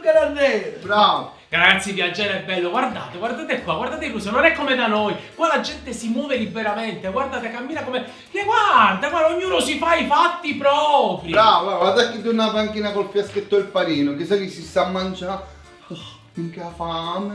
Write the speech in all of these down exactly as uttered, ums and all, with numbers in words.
Era nero. Bravo. Ragazzi, viaggiare è bello, guardate, guardate qua, guardate in Russia, non è come da noi, qua la gente si muove liberamente, guardate, cammina come, che guarda, guarda, ognuno si fa i fatti propri. Bravo, guarda chi tu una panchina col fiaschetto e il panino, chissà chi si sta mangiando. Oh, minchia fame.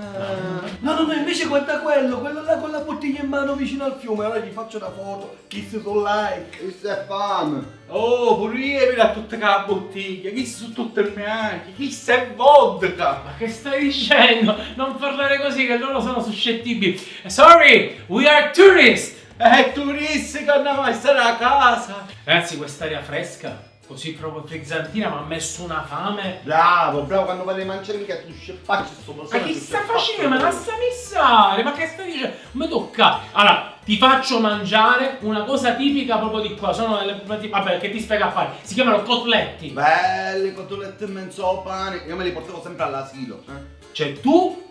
No, no, no, invece guarda quello, quello là con la bottiglia in mano vicino al fiume, ora gli faccio una foto, kiss su like. Questa è fame. Oh, pure io vedo a tutte con la bottiglia, chi su tutte le mie, chi se vodka? Ma che stai dicendo? Non parlare così che loro sono suscettibili. Sorry, we are tourists. Eh, turisti che hanno mai stare a casa. Ragazzi, quest'aria fresca, così proprio frizzantina, mi ha messo una fame. Bravo, bravo, quando vado a mangiare mica tu sceppacci sto. Ma chi sta facendo? Ma lassami stare, ma che stai dicendo? Mi tocca. Allora, ti faccio mangiare una cosa tipica proprio di qua. Sono delle, vabbè, che ti spiego a fare. Si chiamano cotletti. Belli cotletti in mezzo al pane. Io me li portavo sempre all'asilo, eh. Cioè, tu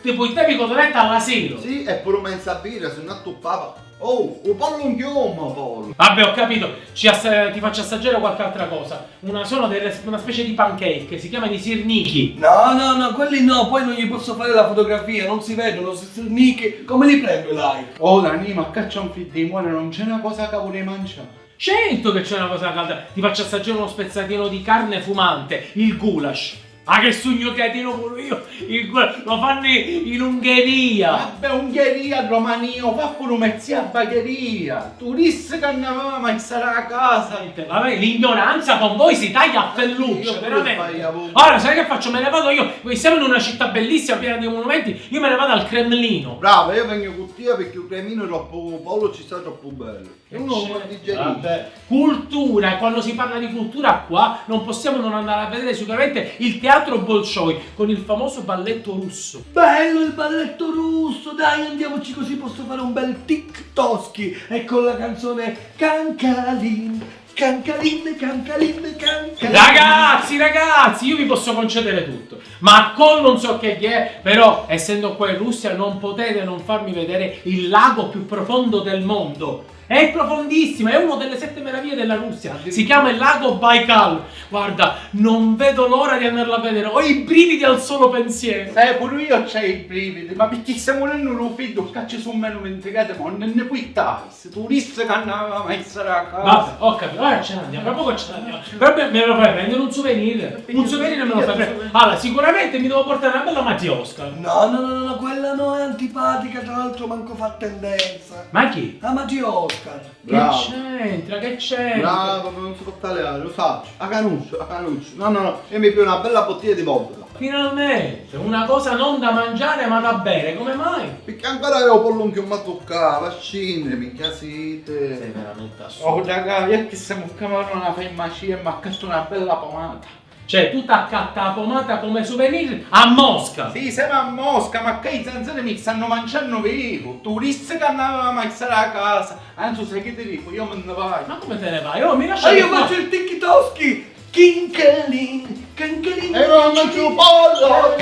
ti portavi i cotletti all'asilo? Sì, e pure mezza birra, se no tu papa. Oh, un pollo in chioma, pollo. Vabbè, ho capito. Ci ass- ti faccio assaggiare qualche altra cosa. Una, sono delle, una specie di pancake, si chiamano i sirnichi. No, no, no, quelli no, poi non gli posso fare la fotografia, non si vedono, se sirnichi, come li prendo i like? Oh, Dani, ma caccia un fiddimone, non c'è una cosa che vuole mangiare. Certo che c'è una cosa calda, ti faccio assaggiare uno spezzatino di carne fumante, il goulash. Ah, che sugnu cretinu puru io, il goulash lo fanno in Ungheria. Vabbè, Ungheria, Romania, fa puru mezzi a bagheria. Turisti che andavamo a stare a casa. Vabbè, l'ignoranza con voi si taglia a fellucce, veramente. Ora, sai che faccio? Me ne vado io, siamo in una città bellissima, piena di monumenti, io me ne vado al Cremlino. Bravo, io vengo con te perché il Cremlino è troppo, Paolo ci sta troppo bello. E uno digerisce. Vabbè. Cultura, e quando si parla di cultura qua non possiamo non andare a vedere sicuramente il teatro Bolshoi con il famoso balletto russo. Bello il balletto russo, dai, andiamoci, così posso fare un bel TikToski e con la canzone Cancalin, Cancalin, Cancalin, Cancalin. Ragazzi, ragazzi, io vi posso concedere tutto, ma con non so che è, però essendo qua in Russia non potete non farmi vedere il lago più profondo del mondo. È profondissima, è una delle sette meraviglie della Russia. Si chiama il lago Baikal. Guarda, non vedo l'ora di andarlo a vedere. Ho i brividi al solo pensiero. Eh, pure io c'ho i brividi, ma perché stiamo venendo un figlio, qua ci sono meno venti gradi, ma non ne puoi stare. Se tu dissi che andavamo a essere a casa. Vabbè, ho capito, ora ce ne andiamo, fra poco ce ne andiamo. Però me me lo fai prendere un souvenir. Un souvenir me lo fai prendere. Allora, sicuramente mi devo portare una bella matriosca. No, no, no, no, no, quella no, è antipatica, tra l'altro manco fa tendenza. Ma chi? La matriosca. Bravo. Che c'entra? Che c'entra? Bravo, ma non si può tagliare, lo saccio. A canuscia, a canuscia. No, no, no, io mi piglio una bella bottiglia di vodka. Finalmente, una cosa non da mangiare ma da bere, come mai? Perché ancora io pollo non mi tocca, va a scindere, minchia sete. Sei veramente assurdo. Oh, raga, io che siamo qua, ma non la fai macia, ma questa è una bella pomata. Cioè, tu t'accatta la pomata come souvenir a Mosca! Sì, siamo a Mosca, ma che i zanzani mi stanno mangiando vivo! Turisti che andavamo a stare a casa! Anzi, sai che ti dico? Io me ne vado! Ma come te ne vai? Oh, mi lascia. E io faccio il tiki toski! Kinkalin, kinkalin. E non ci parlo,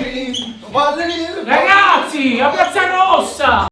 parli. Ragazzi, a Piazza Rossa!